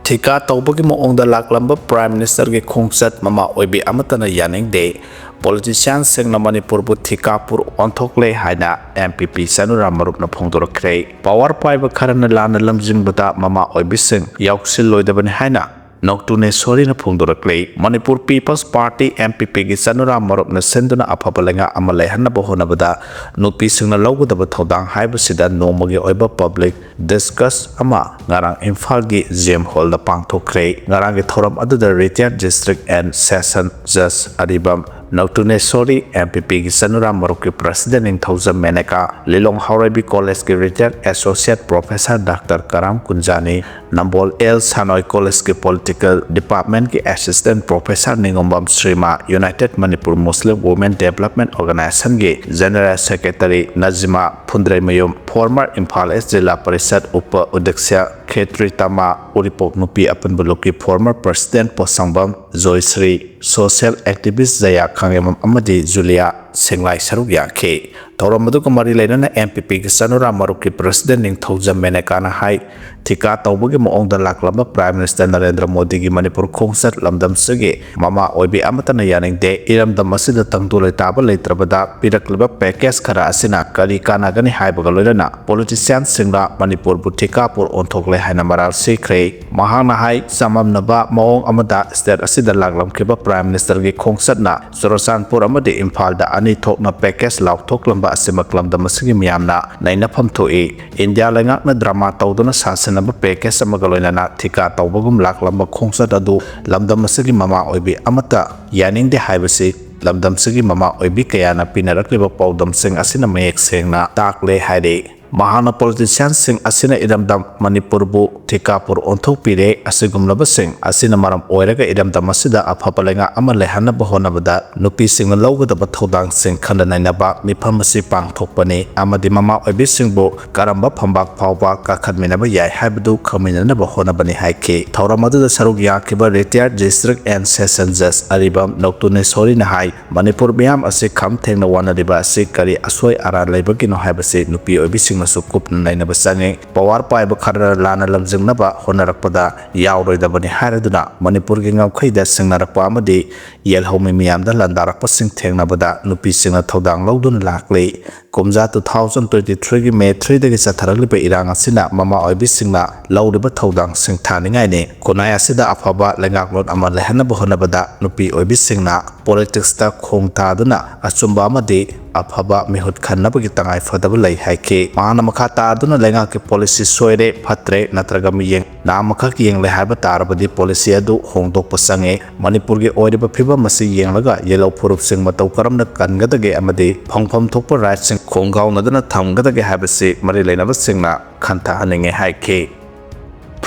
ꯊꯤꯀꯥ ꯇꯧꯕꯒꯤ ꯃꯑꯣꯡꯗ ꯂꯥꯛꯂꯝꯕ ꯄ꯭ꯔꯥꯏꯝ ꯃꯤꯅꯤꯁꯇꯔꯒꯤ ꯈꯣꯡꯆꯠ ꯃꯃꯥ ꯑꯣꯏꯕꯤ ꯑꯃꯠꯇꯅ ꯌꯥꯅꯤꯡꯗꯦ꯫ ꯄꯣꯂꯤꯇꯤꯁꯤꯌꯥꯟꯁꯤꯡꯅ ꯃꯅꯤꯄꯨꯔꯕꯨ ꯊꯤꯀꯥ ꯄꯨꯔ ꯑꯣꯟꯊꯣꯛꯂꯦ ꯍꯥꯏꯅ ꯑꯦꯝ ꯄꯤ ꯄꯤ ꯆꯅꯨꯔꯥꯝ ꯃꯔꯨꯞꯅ ꯐꯣꯡꯗꯣꯔꯛꯈ꯭ꯔꯦ꯫ ꯄꯋꯥꯔ ꯄꯥꯏꯕ ꯈꯔꯅ ꯂꯥꯟꯅ ꯂꯝꯖꯤꯡꯕꯗ ꯃꯃꯥ ꯑꯣꯏꯕꯤꯁꯤꯡ ꯌꯥꯎꯁꯤꯜꯂꯣꯏꯗꯕꯅꯤ ꯍꯥꯏꯅ ꯅꯣꯛꯇꯨꯅꯦꯁꯣꯔꯤꯅ ꯐꯣꯡꯗꯣꯔꯛꯂꯤ꯫ ꯃꯅꯤꯄꯨꯔ ꯄꯤꯄꯜꯁ ꯄꯥꯔꯇꯤ, ꯑꯦꯝ ꯄꯤ ꯄꯤꯒꯤ ꯆꯅꯨꯔꯥꯝ ꯃꯔꯨꯞꯅ ꯁꯤꯟꯗꯨꯅ ꯑꯐꯕ ꯂꯩꯉꯥꯛ ꯑꯃ ꯂꯩꯍꯟꯅꯕ ꯍꯣꯠꯅꯕꯗ ꯅꯨꯄꯤꯁꯤꯡꯅ ꯂꯧꯒꯗꯕ ꯊꯧꯗꯥꯡ ꯍꯥꯏꯕꯁꯤꯗ ꯅꯣꯡꯃꯒꯤ ꯑꯣꯏꯕ ꯄꯕ꯭ꯂꯤꯛ ꯗꯤꯁꯀꯁ ꯑꯃ ꯉꯔꯥꯡ ꯏꯝꯐꯥꯜꯒꯤ ꯖꯤ ꯑꯦꯝ ꯍꯣꯜꯗ ꯄꯥꯡꯊꯣꯛꯈ꯭ꯔꯦ꯫ ꯉꯔꯥꯡꯒꯤ ꯊꯧꯔꯝ ꯑꯗꯨꯗ ꯔꯤꯇꯥꯌꯔ ꯗꯤꯁꯇ꯭ꯔꯤꯛ ꯑꯦꯟ ꯁꯦꯁꯟ ꯖꯖ ꯑꯔꯤꯕꯝ ꯅꯧꯇꯨꯅꯦꯁꯣꯔꯤ, ꯑꯦꯝ ꯄꯤ ꯄꯤꯒꯤ ꯆꯅꯨꯔꯥꯝ ꯃꯔꯨꯞꯀꯤ ꯄ꯭ꯔꯁꯤꯗꯦꯟ ꯅꯤꯡꯊꯧꯖꯝ ꯃꯦꯅꯦꯀꯥ, ꯂꯤꯂꯣꯡ ꯍꯥꯎꯔꯩꯕꯤ ꯀꯣꯂꯦꯖꯀꯤ retired associate professor doctor Karam Kunjani, Nambol L Sanoi ꯀꯣꯂꯦꯖꯀꯤ ꯄꯣꯂꯤꯇꯤꯀꯦꯜ ꯗꯤꯄꯥꯔꯠꯃꯦꯟꯠꯀꯤ assistant professor Ningombam Srima, united Manipur Muslim women development ꯑꯣꯔꯒꯅꯥꯏꯖꯦꯁꯟꯒꯤ general secretary Najima Phundreimayum, former Imphal east Zila Parishad ꯎꯄ ꯑꯗ꯭ꯌꯛꯁ ꯈꯦꯇ꯭ꯔꯤ ꯇꯃꯥ, ꯎꯔꯤꯄꯣꯛ ꯅꯨꯄꯤ ꯑꯄꯨꯟꯕ ꯂꯨꯞꯀꯤ former president ꯄꯣꯠꯁꯪꯕꯝ Joyshree, social activist ꯖꯌꯥ ꯈꯥꯉꯦꯝꯕꯝ ꯑꯃꯗꯤ ꯖꯨꯂꯤꯌꯥ ꯁꯦꯡꯂꯥꯏ ꯁꯔꯨꯛ ꯌꯥꯈꯤ꯫ ꯊꯧꯔꯝ ꯑꯗꯨꯒ ꯃꯔꯤ ꯂꯩꯅꯅ M P P ꯒꯤ ꯆꯅꯨꯔꯥ ꯃꯔꯨꯞꯀꯤ president ꯅꯤꯡꯊꯧꯖꯝ ꯃꯦꯅꯦꯀꯥꯅ ꯍꯥꯏ, ꯊꯤꯀꯥ ꯇꯧꯕꯒꯤ ꯃꯑꯣꯡꯗ ꯂꯥꯛꯂꯝꯕ Prime Minister ꯅꯔꯦꯟꯗ꯭ꯔ ꯃꯣꯗꯤꯒꯤ ꯃꯅꯤꯄꯨꯔ ꯈꯣꯡꯆꯠ ꯂꯝꯗꯝꯁꯤꯒꯤ ꯃꯃꯥ ꯑꯣꯏꯕꯤ ꯑꯃꯠꯇꯅ ꯌꯥꯅꯤꯡꯗꯦ꯫ ꯏꯔꯝꯗꯝ ꯑꯁꯤꯗ ꯇꯪꯗꯨ ꯂꯩꯇꯥꯕ ꯂꯩꯇ꯭ꯔꯕꯗ ꯄꯤꯔꯛꯂꯤꯕ package ꯈꯔ ꯑꯁꯤꯅ ꯀꯔꯤ ꯀꯥꯟꯅꯒꯅꯤ ꯍꯥꯏꯕꯒ ꯂꯣꯏꯅꯅ politicianꯁꯤꯡꯅ ꯃꯅꯤꯄꯨꯔꯕꯨ ꯊꯤꯀꯥ ꯄꯨꯔ ꯑꯣꯟꯊꯣꯛꯂꯦ ꯍꯥꯏꯅ ꯃꯔꯥꯜ ꯁꯤꯈ꯭ꯔꯦ꯫ ꯃꯍꯥꯛꯅ ꯍꯥꯏ, ꯆꯃꯝꯅꯕ ꯃꯑꯣꯡ ꯑꯃꯗ state ꯑꯁꯤꯗ ꯂꯥꯛꯂꯝꯈꯤꯕ Prime Ministerꯒꯤ ꯈꯣꯡꯆꯠꯅ ꯆꯨꯔꯆꯥꯟꯄꯨꯔ ꯑꯃꯗꯤ ꯏꯝꯐꯥꯜꯗ ꯑꯅꯤ ꯊꯣꯛꯅ package ꯂꯥꯎꯊꯣꯛꯂꯝꯕ ꯑꯁꯤꯃꯛ ꯂꯝꯗꯝ ꯑꯁꯤꯒꯤ ꯃꯤꯌꯥꯝꯅ ꯅꯩꯅꯐꯝ ꯊꯣꯛꯏ꯫ ꯏꯟꯗꯤꯌꯥ ꯂꯩꯉꯥꯛꯅ drama ꯇꯧꯗꯨꯅ ꯁꯥꯁꯤꯟꯅꯕ package ꯑꯃꯒ ꯂꯣꯏꯅꯅ ꯊꯤꯀꯥ ꯇꯧꯕꯒꯨꯝ ꯂꯥꯛꯂꯝꯕ ꯈꯣꯡꯆꯠ ꯑꯗꯨ ꯂꯝꯗꯝ ꯑꯁꯤꯒꯤ ꯃꯃꯥ ꯑꯣꯏꯕꯤ ꯑꯃꯠꯇ ꯌꯥꯅꯤꯡꯗꯦ ꯍꯥꯏꯕꯁꯤ ꯂꯝꯗꯝꯁꯤꯒꯤ ꯃꯃꯥ ꯑꯣꯏꯕꯤ ꯀꯌꯥꯅ ꯄꯤꯅꯔꯛꯂꯤꯕ ꯄꯥꯎꯗꯝꯁꯤꯡ ꯑꯁꯤꯅ ꯃꯌꯦꯛ ꯁꯦꯡꯅ ꯇꯥꯛꯂꯦ ꯍꯥꯏꯔꯤ꯫ ꯃꯍꯥꯛꯅ politicianꯁꯤꯡ ꯑꯁꯤꯅ ꯏꯔꯝꯗꯝ ꯃꯅꯤꯄꯨꯔꯕꯨ ꯊꯤꯀꯥ ꯄꯨꯔ ꯑꯣꯟꯊꯣꯛꯄꯤꯔꯦ꯫ ꯑꯁꯤꯒꯨꯝꯂꯕꯁꯤꯡ ꯑꯁꯤꯅ ꯃꯔꯝ ꯑꯣꯏꯔꯒ ꯏꯔꯝꯗꯝ ꯑꯁꯤꯗ ꯑꯐꯕ ꯂꯩꯉꯥꯛ ꯑꯃ ꯂꯩꯍꯟꯅꯕ ꯍꯣꯠꯅꯕꯗ ꯅꯨꯄꯤꯁꯤꯡꯅ ꯂꯧꯒꯗꯕ ꯊꯧꯗꯥꯡꯁꯤꯡ ꯈꯟꯅ ꯅꯩꯅꯕ ꯃꯤꯐꯝ ꯑꯁꯤ ꯄꯥꯡꯊꯣꯛꯄꯅꯤ ꯑꯃꯗꯤ ꯃꯃꯥ ꯑꯣꯏꯕꯤꯁꯤꯡꯕꯨ ꯀꯔꯝꯕ ꯐꯝꯕꯥꯛ ꯐꯥꯎꯕ ꯀꯥꯈꯠꯃꯤꯟꯅꯕ ꯌꯥꯏ ꯍꯥꯏꯕꯗꯨ ꯈꯪꯃꯤꯟꯅꯅꯕ ꯍꯣꯠꯅꯕꯅꯤ ꯍꯥꯏꯈꯤ꯫ ꯊꯧꯔꯝ ꯑꯗꯨꯗ ꯁꯔꯨꯛ ꯌꯥꯈꯤꯕ retired district and session judge ꯑꯔꯤꯕꯝ ꯅꯧꯇꯨꯅꯦꯁꯣꯔꯤꯅ ꯍꯥꯏ, ꯃꯅꯤꯄꯨꯔ ꯃꯤꯌꯥꯝ ꯑꯁꯤ ꯈꯝ ꯊꯦꯡꯅ ꯋꯥꯅꯔꯤꯕ ꯑꯁꯤ ꯀꯔꯤ ꯑꯁꯣꯏ ꯑꯔꯥꯟ ꯂꯩꯕꯒꯤꯅꯣ ꯍꯥꯏꯕꯁꯤ ꯅꯨꯄꯤ ꯑꯣꯏꯕꯤꯁꯤꯡꯅꯁꯨ ꯀꯨꯞꯅ ꯅꯩꯅꯕ ꯆꯪꯏ꯫ Power ꯄꯥꯏꯕ ꯈꯔꯅ ꯂꯥꯟꯅ ꯂꯝꯖꯤꯡꯅꯕ ꯍꯣꯠꯅꯔꯛꯄꯗ ꯌꯥꯎꯔꯣꯏꯗꯕꯅꯤ ꯍꯥꯏꯔꯗꯨꯅ ꯃꯅꯤꯄꯨꯔꯒꯤ ꯉꯝꯈꯩꯗ ꯁꯤꯡꯅꯔꯛꯄ ꯑꯃꯗꯤ ꯌꯦꯜꯍꯧꯃꯤ ꯃꯤꯌꯥꯝꯗ ꯂꯥꯟꯗꯥꯔꯛꯄꯁꯤꯡ ꯊꯦꯡꯅꯕꯗ ꯅꯨꯄꯤꯁꯤꯡꯅ ꯊꯧꯗꯥꯡ ꯂꯧꯗꯨꯅ ꯂꯥꯛꯂꯤ꯫ ꯀꯨꯝꯖꯥ two thousand twenty threeꯒꯤ May threeꯗꯒꯤ ꯆꯠꯊꯔꯛꯂꯤꯕ ꯏꯔꯥꯡ ꯑꯁꯤꯅ ꯃꯃꯥ ꯑꯣꯏꯕꯤꯁꯤꯡꯅ ꯂꯧꯔꯤꯕ ꯊꯧꯗꯥꯡꯁꯤꯡ ꯊꯥꯅꯤꯡꯉꯥꯏꯅꯤ꯫ ꯈꯨꯟꯅꯥꯏ ꯑꯁꯤꯗ ꯑꯐꯕ ꯂꯩꯉꯥꯛꯂꯣꯟ ꯑꯃ ꯂꯩꯍꯟꯅꯕ ꯍꯣꯠꯅꯕꯗ ꯅꯨꯄꯤ ꯑꯣꯏꯕꯤꯁꯤꯡꯅ politicsꯇ ꯈꯣꯡ ꯊꯥꯗꯨꯅ ꯑꯆꯨꯝꯕ ꯑꯃꯗꯤ ꯑꯐꯕ ꯃꯤꯍꯨꯠ ꯈꯟꯅꯕꯒꯤ ꯇꯉꯥꯏ ꯐꯗꯕ ꯂꯩ ꯍꯥꯏꯈꯤ꯫ ꯃꯍꯥꯛꯅ ꯃꯈꯥ ꯇꯥꯗꯨꯅ ꯂꯩꯉꯥꯛꯀꯤ policy ꯁꯣꯏꯔꯦ, ꯐꯠꯇ꯭ꯔꯦ ꯅꯠꯇ꯭ꯔꯒ ꯃꯤꯠꯌꯦꯡ ꯅꯥꯝꯃꯈꯛ ꯌꯦꯡꯂꯦ ꯍꯥꯏꯕ ꯇꯥꯔꯕꯗꯤ policy ꯑꯗꯨ ꯍꯣꯡꯗꯣꯛꯄ ꯆꯪꯉꯤ꯫ ꯃꯅꯤꯄꯨꯔꯒꯤ ꯑꯣꯏꯔꯤꯕ ꯐꯤꯕꯝ ꯑꯁꯤ ꯌꯦꯡꯂꯒ ꯌꯦꯜꯍꯧ ꯐꯨꯔꯨꯞꯁꯤꯡ ꯃꯇꯧ ꯀꯔꯝꯅ ꯀꯟꯒꯗꯒꯦ ꯑꯃꯗꯤ ꯐꯪꯐꯝ ꯊꯣꯛꯄ rightꯁꯤꯡ ꯈꯣꯡꯒꯥꯎꯅꯗꯨꯅ ꯊꯝꯒꯗꯒꯦ ꯍꯥꯏꯕꯁꯤ ꯃꯔꯤ ꯂꯩꯅꯕꯁꯤꯡꯅ ꯈꯟꯊꯍꯟꯅꯤꯡꯉꯤ ꯍꯥꯏꯈꯤ꯫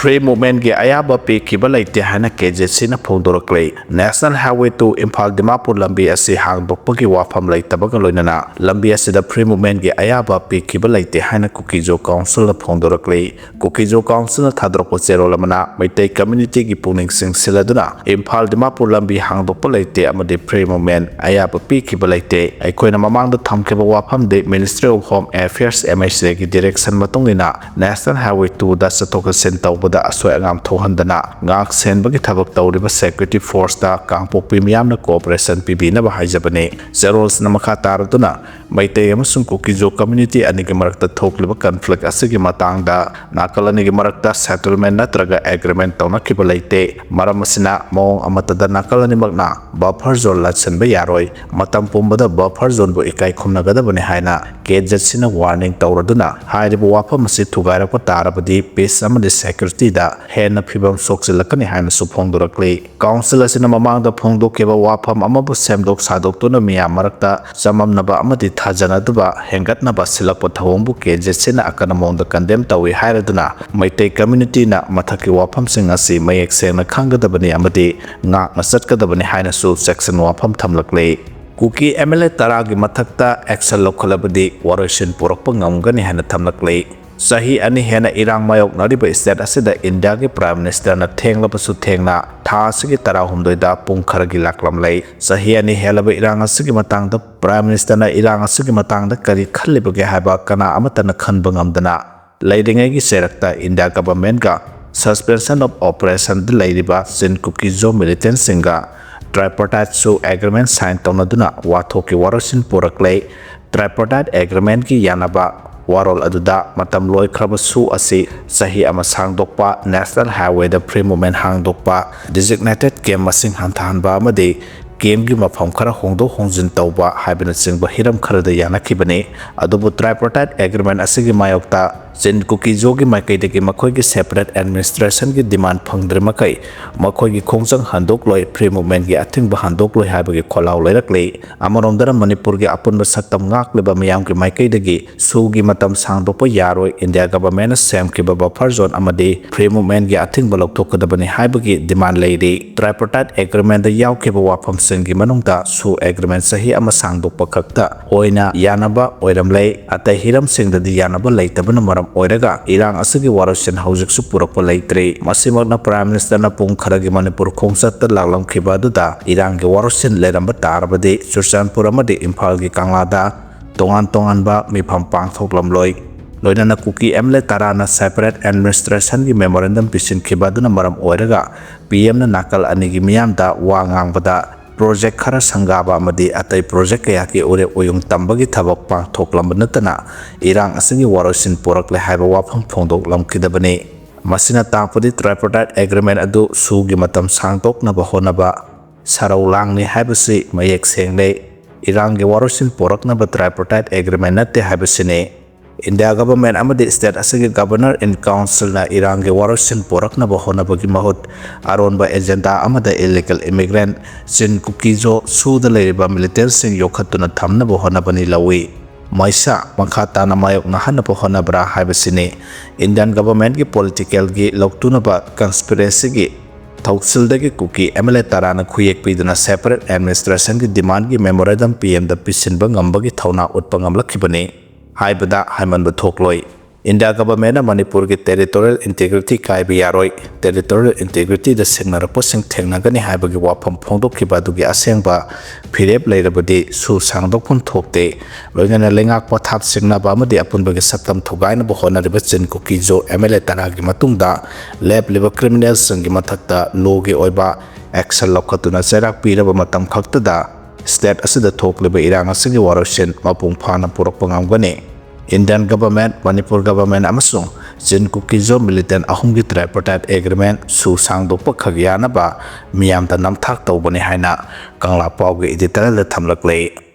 Free movementꯀꯤ ꯑꯌꯥꯕ ꯄꯤꯈꯤꯕ ꯂꯩꯇꯦ ꯍꯥꯏꯅ ꯀꯦ ꯖꯦ ꯁꯤꯅ ꯐꯣꯡꯗꯣꯔꯛꯂꯤ꯫ National Highway two Imphal Dimapur ꯂꯝꯕꯤ ꯑꯁꯤ ꯍꯥꯡꯗꯣꯛꯄꯒꯤ ꯋꯥꯐꯝ ꯂꯩꯇꯕꯒ ꯂꯣꯏꯅꯅ ꯂꯝꯕꯤ ꯑꯁꯤꯗ free movementꯀꯤ ꯑꯌꯥꯕ ꯄꯤꯈꯤꯕ ꯂꯩꯇꯦ ꯍꯥꯏꯅ ꯀꯨꯀꯤꯖꯣ ꯀꯥꯎꯟꯁꯤꯜꯅ ꯐꯣꯡꯗꯣꯔꯛꯂꯤ꯫ ꯀꯨꯀꯤꯖꯣ ꯀꯥꯎꯟꯁꯤꯜꯅ ꯊꯥꯗꯣꯔꯛꯄ ꯆꯦꯔꯣꯜ ꯑꯃꯅ ꯃꯩꯇꯩ communityꯒꯤ ꯄꯨꯛꯅꯤꯡ ꯆꯤꯡꯁꯤꯜꯂꯗꯨꯅ ꯏꯝꯐꯥꯜ ꯗꯤꯃꯥꯄꯨꯔ ꯂꯝꯕꯤ ꯍꯥꯡꯗꯣꯛꯄ ꯂꯩꯇꯦ ꯑꯃꯗꯤ free movement ꯑꯌꯥꯕ ꯄꯤꯈꯤꯕ ꯂꯩꯇꯦ꯫ ꯑꯩꯈꯣꯏꯅ ꯃꯃꯥꯡꯗ ꯊꯝꯈꯤꯕ ꯋꯥꯐꯝꯗꯤ Ministry of Home Affairs, M H Aꯒꯤ direction ꯃꯇꯨꯡ ꯏꯟꯅ National Highway twoꯗ ꯆꯠꯊꯣꯛ ꯆꯠꯁꯤꯟ ꯇꯧꯕꯗ ꯑꯁꯣꯏ ꯑꯉꯥꯝ ꯊꯣꯛꯍꯟꯗꯅ ꯉꯥꯛ ꯁꯦꯟꯕꯒꯤ ꯊꯕꯛ ꯇꯧꯔꯤꯕ security forceꯇ ꯀꯥꯡꯄꯣꯛꯄꯤ ꯃꯤꯌꯥꯝꯅ cooperation ꯄꯤꯕꯤꯅꯕ ꯍꯥꯏꯖꯕꯅꯤ꯫ ꯆꯦꯔꯣꯜꯁꯤꯅ ꯃꯈꯥ ꯇꯥꯔꯗꯨꯅ ꯃꯩꯇꯩ ꯑꯃꯁꯨꯡ ꯀꯨꯀꯤꯖꯣ community ꯑꯅꯤꯒꯤ ꯃꯔꯛꯇ ꯊꯣꯛꯂꯤꯕ conflict ꯑꯁꯤꯒꯤ ꯃꯇꯥꯡꯗ ꯅꯥꯀꯜ ꯑꯅꯤꯒꯤ ꯃꯔꯛꯇ settlement ꯅꯠꯇ꯭ꯔꯒ agreement ꯇꯧꯅꯈꯤꯕ ꯂꯩꯇꯦ꯫ ꯃꯔꯝ ꯑꯁꯤꯅ ꯃꯑꯣꯡ ꯑꯃꯠꯇꯗ ꯅꯥꯀꯜ ꯑꯅꯤꯃꯛꯅ buffer zone ꯂꯥꯟꯁꯤꯟꯕ ꯌꯥꯔꯣꯏ꯫ ꯃꯇꯝ ꯄꯨꯝꯕꯗ buffer zoneꯕꯨ ꯏꯀꯥꯏ ꯈꯨꯝꯅꯒꯗꯕꯅꯤ ꯍꯥꯏꯅ ꯀꯦ ꯖꯦ ꯁꯤꯅ warning ꯇꯧꯔꯗꯨꯅ ꯍꯥꯏꯔꯤꯕ ꯋꯥꯐꯝ ꯑꯁꯤ ꯊꯨꯒꯥꯏꯔꯛꯄ ꯇꯥꯔꯕꯗꯤ peace ꯑꯃꯗꯤ securityꯗ ꯍꯦꯟꯅ ꯐꯤꯕꯝ ꯁꯣꯛꯆꯤꯜꯂꯛꯀꯅꯤ ꯍꯥꯏꯅꯁꯨ ꯐꯣꯡꯗꯣꯔꯛꯂꯤ꯫ ꯀꯥꯎꯟꯁꯤꯜ ꯑꯁꯤꯅ ꯃꯃꯥꯡꯗ ꯐꯣꯡꯗꯣꯛꯈꯤꯕ ꯋꯥꯐꯝ ꯑꯃꯕꯨ ꯁꯦꯝꯗꯣꯛ ꯁꯥꯗꯣꯛꯇꯨꯅ ꯃꯤꯌꯥꯝ ꯃꯔꯛꯇ ꯆꯃꯝꯅꯕ ꯑꯃꯗꯤ ꯊꯥꯖꯅꯗꯕ ꯍꯦꯟꯒꯠꯅꯕ ꯁꯤꯜꯂꯛꯄ ꯊꯧꯑꯣꯡꯕꯨ ꯀꯦ ꯖꯦ ꯁꯤꯅ ꯑꯀꯟꯕ ꯃꯑꯣꯡꯗ condemn ꯇꯧꯏ ꯍꯥꯏꯔꯗꯨꯅ ꯃꯩꯇꯩ communityꯅ ꯃꯊꯛꯀꯤ ꯋꯥꯐꯝꯁꯤꯡ ꯑꯁꯤ ꯃꯌꯦꯛ ꯁꯦꯡꯅ ꯈꯪꯒꯗꯕꯅꯤ ꯑꯃꯗꯤ ꯉꯥꯛꯅ ꯆꯠꯀꯗꯕꯅꯤ ꯍꯥꯏꯅꯁꯨ ꯆꯦꯛꯁꯤꯟ ꯋꯥꯐꯝ ꯊꯝꯂꯛꯂꯤ꯫ ꯀꯨꯀꯤ M L A ꯇꯔꯥꯒꯤ ꯃꯊꯛꯇ action ꯂꯧꯈꯠꯂꯕꯗꯤ ꯋꯥꯔꯣꯏꯁꯤꯟ ꯄꯨꯔꯛꯄ ꯉꯝꯒꯅꯤ ꯍꯥꯏꯅ ꯊꯝꯂꯛꯂꯤ꯫ ꯆꯍꯤ ꯑꯅꯤ ꯍꯦꯟꯅ ꯏꯔꯥꯡ ꯃꯥꯌꯣꯛꯅꯔꯤꯕ state ꯑꯁꯤꯗ ꯏꯟꯗꯤꯌꯥꯒꯤ Prime Ministerꯅ ꯊꯦꯡꯂꯕꯁꯨ ꯊꯦꯡꯅ ꯊꯥ ꯑꯁꯤꯒꯤ ꯇꯔꯥꯍꯨꯝꯗꯣꯏꯗ ꯄꯨꯡ ꯈꯔꯒꯤ ꯂꯥꯛꯂꯝꯂꯦ꯫ ꯆꯍꯤ ꯑꯅꯤ ꯍꯦꯜꯂꯕ ꯏꯔꯥꯡ ꯑꯁꯤꯒꯤ ꯃꯇꯥꯡꯗ Prime Ministerꯅ ꯏꯔꯥꯡ ꯑꯁꯤꯒꯤ ꯃꯇꯥꯡꯗ ꯀꯔꯤ ꯈꯜꯂꯤꯕꯒꯦ ꯍꯥꯏꯕ ꯀꯅꯥ ꯑꯃꯠꯇꯅ ꯈꯟꯕ ꯉꯝꯗꯅ ꯂꯩꯔꯤꯉꯩꯒꯤ ꯆꯩꯔꯛꯇ India governmentꯒ suspension of operationꯗ ꯂꯩꯔꯤꯕ Chin Kuki Zo militantꯁꯤꯡꯒ tripartiteꯁꯨ agreement sign ꯇꯧꯅꯗꯨꯅ ꯋꯥꯊꯣꯛꯀꯤ ꯋꯥꯔꯣꯏꯁꯤꯟ ꯄꯨꯔꯛꯂꯦ꯫ Tripartite agreementꯀꯤ ꯌꯥꯅꯕ ꯋꯥꯔꯣꯜ ꯑꯗꯨꯗ ꯃꯇꯝ ꯂꯣꯏꯈ꯭ꯔꯕꯁꯨ ꯑꯁꯤ ꯆꯍꯤ ꯑꯃ ꯁꯥꯡꯗꯣꯛꯄ, National Highwayꯗ free movement ꯍꯥꯡꯗꯣꯛꯄ, designated camp ꯃꯁꯤꯡ ꯍꯟꯊꯍꯟꯕ ꯑꯃꯗꯤ campꯀꯤ ꯃꯐꯝ ꯈꯔ ꯍꯣꯡꯗꯣꯛ ꯍꯣꯡꯖꯤꯟ ꯇꯧꯕ ꯍꯥꯏꯕꯅꯆꯤꯡꯕ ꯍꯤꯔꯝ ꯈꯔꯗ ꯌꯥꯅꯈꯤꯕꯅꯤ꯫ ꯑꯗꯨꯕꯨ Tripartite agreement ꯑꯁꯤꯒꯤ ꯃꯥꯌꯣꯛꯇ ꯆꯤꯟ ꯀꯨꯀꯤꯖꯣꯒꯤ ꯃꯥꯏꯀꯩꯗꯒꯤ ꯃꯈꯣꯏꯒꯤ separate administrationꯒꯤ demand ꯐꯪꯗ꯭ꯔꯤ ꯃꯈꯩ ꯃꯈꯣꯏꯒꯤ ꯈꯣꯡꯖꯪ ꯍꯟꯗꯣꯛꯂꯣꯏ, free movementꯀꯤ ꯑꯊꯤꯡꯕ ꯍꯟꯗꯣꯛꯂꯣꯏ ꯍꯥꯏꯕꯒꯤ ꯈꯣꯜꯂꯥꯎ ꯂꯩꯔꯛꯂꯤ꯫ ꯑꯃꯔꯣꯝꯗꯅ ꯃꯅꯤꯄꯨꯔꯒꯤ ꯑꯄꯨꯟꯕ ꯁꯛꯇꯝ ꯉꯥꯛꯂꯤꯕ ꯃꯤꯌꯥꯝꯒꯤ ꯃꯥꯏꯀꯩꯗꯒꯤ ꯁꯨꯒꯤ ꯃꯇꯝ ꯁꯥꯡꯗꯣꯛꯄ ꯌꯥꯔꯣꯏ, ꯏꯟꯗꯤꯌꯥ ꯒꯚꯔꯟꯃꯦꯟꯠꯅ ꯁꯦꯝꯈꯤꯕ buffer zone ꯑꯃꯗꯤ free movementꯀꯤ ꯑꯊꯤꯡꯕ ꯂꯧꯊꯣꯛꯀꯗꯕꯅꯤ ꯍꯥꯏꯕꯒꯤ demand ꯂꯩꯔꯤ꯫ Tripartite agreementꯇ ꯌꯥꯎꯈꯤꯕ ꯋꯥꯐꯝꯁꯤꯡꯒꯤ ꯃꯅꯨꯡꯗ ꯁꯨ agreement ꯆꯍꯤ ꯑꯃ ꯁꯥꯡꯗꯣꯛꯄ ꯈꯛꯇ ꯑꯣꯏꯅ ꯌꯥꯅꯕ ꯑꯣꯏꯔꯝꯂꯦ꯫ ꯑꯇꯩ ꯍꯤꯔꯝꯁꯤꯡꯗꯗꯤ ꯌꯥꯅꯕ ꯂꯩꯇꯕꯅ ꯃꯔꯝ ꯑꯣꯏꯔꯒ ꯏꯔꯥꯡ ꯑꯁꯤꯒꯤ ꯋꯥꯔꯣꯏꯁꯤꯟ ꯍꯧꯖꯤꯛꯁꯨ ꯄꯨꯔꯛꯄ ꯂꯩꯇ꯭ꯔꯤ꯫ ꯃꯁꯤꯃꯛꯅ Prime Ministerꯅ ꯄꯨꯡ ꯈꯔꯒꯤ ꯃꯅꯤꯄꯨꯔ ꯈꯣꯡꯆꯠꯇ ꯂꯥꯛꯂꯝꯈꯤꯕ ꯑꯗꯨꯗ ꯏꯔꯥꯡꯒꯤ ꯋꯥꯔꯣꯏꯁꯤꯟ ꯂꯩꯔꯝꯕ ꯇꯥꯔꯕꯗꯤ ꯆꯨꯔꯆꯥꯟꯄꯨꯔ ꯑꯃꯗꯤ ꯏꯝꯐꯥꯜꯒꯤ ꯀꯪꯂꯥꯗ ꯇꯣꯉꯥꯟ ꯇꯣꯉꯥꯟꯕ ꯃꯤꯐꯝ ꯄꯥꯡꯊꯣꯛꯂꯝꯂꯣꯏ꯫ ꯂꯣꯏꯅꯅ ꯀꯨꯀꯤ MLA ꯇꯔꯥꯅ separate administrationꯒꯤ memorandum ꯄꯤꯁꯤꯟꯈꯤꯕ ꯑꯗꯨꯅ ꯃꯔꯝ ꯑꯣꯏꯔꯒ PMꯅ ꯅꯥꯀꯜ ꯑꯅꯤꯒꯤ ꯃꯤꯌꯥꯝꯗ ꯋꯥ ꯉꯥꯡꯕꯗ project ꯈꯔ ꯁꯪꯒꯥꯕ ꯑꯃꯗꯤ ꯑꯇꯩ project ꯀꯌꯥꯒꯤ ꯎꯔꯦꯞ ꯎꯌꯨꯡ ꯇꯝꯕꯒꯤ ꯊꯕꯛ ꯄꯥꯡꯊꯣꯛꯂꯝꯕ ꯅꯠꯇꯅ ꯏꯔꯥꯡ ꯑꯁꯤꯒꯤ ꯋꯥꯔꯣꯏꯁꯤꯟ ꯄꯨꯔꯛꯂꯦ ꯍꯥꯏꯕ ꯋꯥꯐꯝ ꯐꯣꯡꯗꯣꯛꯂꯝꯈꯤꯗꯕꯅꯤ꯫ ꯃꯁꯤꯅ ꯇꯥꯛꯄꯗꯤ Tripartite agreement ꯑꯗꯨ ꯁꯨꯒꯤ ꯃꯇꯝ ꯁꯥꯡꯗꯣꯛꯅꯕ ꯍꯣꯠꯅꯕ ꯁꯔꯧ ꯂꯥꯡꯂꯤ ꯍꯥꯏꯕꯁꯤ ꯃꯌꯦꯛ ꯁꯦꯡꯂꯦ꯫ ꯏꯔꯥꯡꯒꯤ ꯋꯥꯔꯣꯏꯁꯤꯟ ꯄꯨꯔꯛꯅꯕ Tripartite agreement ꯅꯠꯇꯦ ꯍꯥꯏꯕꯁꯤꯅꯤ꯫ ꯏꯟꯗꯤꯌꯥ ꯒꯚꯔꯟꯃꯦꯟꯠ ꯑꯃꯗꯤ state ꯑꯁꯤꯒꯤ Governor in Councilꯅ ꯏꯔꯥꯡꯒꯤ ꯋꯥꯔꯣꯏꯁꯤꯟ ꯄꯨꯔꯛꯅꯕ ꯍꯣꯠꯅꯕꯒꯤ ꯃꯍꯨꯠ ꯑꯔꯣꯟꯕ agenda ꯑꯃꯗ illegal immigrant ꯆꯤꯟ ꯀꯨꯀꯤꯖꯣ ꯁꯨꯗ ꯂꯩꯔꯤꯕ militantꯁꯤꯡ ꯌꯣꯛꯈꯠꯇꯨꯅ ꯊꯝꯅꯕ ꯍꯣꯠꯅꯕꯅꯤ ꯂꯧꯏ꯫ ꯃꯩꯁꯥ ꯃꯈꯥ ꯇꯥꯅ ꯃꯥꯌꯣꯛꯅꯍꯟꯅꯕ ꯍꯣꯠꯅꯕ꯭ꯔꯥ ꯍꯥꯏꯕꯁꯤꯅꯤ꯫ Indian governmentꯀꯤ politicalꯒꯤ ꯂꯧꯇꯨꯅꯕ conspiracyꯒꯤ ꯊꯧꯁꯤꯜꯗꯒꯤ ꯀꯨꯀꯤ MLA ꯇꯔꯥꯅ ꯈꯨꯌꯦꯛ ꯄꯤꯗꯨꯅ separate administrationꯒꯤ demandꯒꯤ memorandum PMꯗ ꯄꯤꯁꯤꯟꯕ ꯉꯝꯕꯒꯤ ꯊꯧꯅꯥ ꯎꯠꯄ ꯉꯝꯂꯛꯈꯤꯕꯅꯤ ꯍꯥꯏꯕꯗ ꯍꯥꯏꯃꯟꯕ ꯊꯣꯛꯂꯣꯏ꯫ ꯏꯟꯗꯤꯌꯥ ꯒꯚꯔꯟꯃꯦꯟꯠꯅ ꯃꯅꯤꯄꯨꯔꯒꯤ territorial integrityꯀꯥꯏꯕ ꯌꯥꯔꯣꯏ, territorial integrityꯗ ꯁꯤꯡꯅꯔꯛꯄꯁꯤꯡ ꯊꯦꯡꯅꯒꯅꯤ ꯍꯥꯏꯕꯒꯤ ꯋꯥꯐꯝ ꯐꯣꯡꯗꯣꯛꯈꯤꯕ ꯑꯗꯨꯒꯤ ꯑꯁꯦꯡꯕ ꯐꯤꯔꯦꯞ ꯂꯩꯔꯕꯗꯤ ꯁꯨ ꯁꯥꯡꯗꯣꯛꯐꯝ ꯊꯣꯛꯇꯦ꯫ ꯂꯣꯏꯅꯅ ꯂꯩꯉꯥꯛ ꯄꯊꯥꯞ ꯁꯤꯡꯅꯕ ꯑꯃꯗꯤ ꯑꯄꯨꯟꯕꯒꯤ ꯁꯛꯇꯝ ꯊꯨꯒꯥꯏꯅꯕ ꯍꯣꯠꯅꯔꯤꯕ ꯆꯤꯟ ꯀꯨꯀꯤꯖꯣ MLA ꯇꯔꯥꯒꯤ ꯃꯇꯨꯡꯗ ꯂꯦꯞꯂꯤꯕ criminalꯁꯤꯡꯒꯤ ꯃꯊꯛꯇ lawꯒꯤ ꯑꯣꯏꯕ action ꯂꯧꯈꯠꯇꯨꯅ ꯆꯩꯔꯥꯛ ꯄꯤꯔꯕ ꯃꯇꯝ ꯈꯛꯇꯗ state ꯑꯁꯤꯗ ꯊꯣꯛꯂꯤꯕ ꯏꯔꯥꯡ ꯑꯁꯤꯒꯤ ꯋꯥꯔꯣꯏꯁꯤꯟ ꯃꯄꯨꯡ ꯐꯥꯅ ꯄꯨꯔꯛꯄ ꯉꯝꯒꯅꯤ꯫ Indian government, ꯃꯅꯤꯄꯨꯔ government ꯑꯃꯁꯨꯡ ꯆꯤꯟ ꯀꯨꯀꯤꯖꯣ militant ꯑꯍꯨꯝꯒꯤ Tripartite agreement ꯁꯨ ꯁꯥꯡꯗꯣꯛꯄ ꯈꯛ ꯌꯥꯅꯕ ꯃꯤꯌꯥꯝꯗ ꯅꯝꯊꯥꯛ ꯇꯧꯕꯅꯤ ꯍꯥꯏꯅ ꯀꯪꯂꯥ ꯄꯥꯎꯒꯤ editorialꯗ ꯊꯝꯂꯛꯂꯦ꯫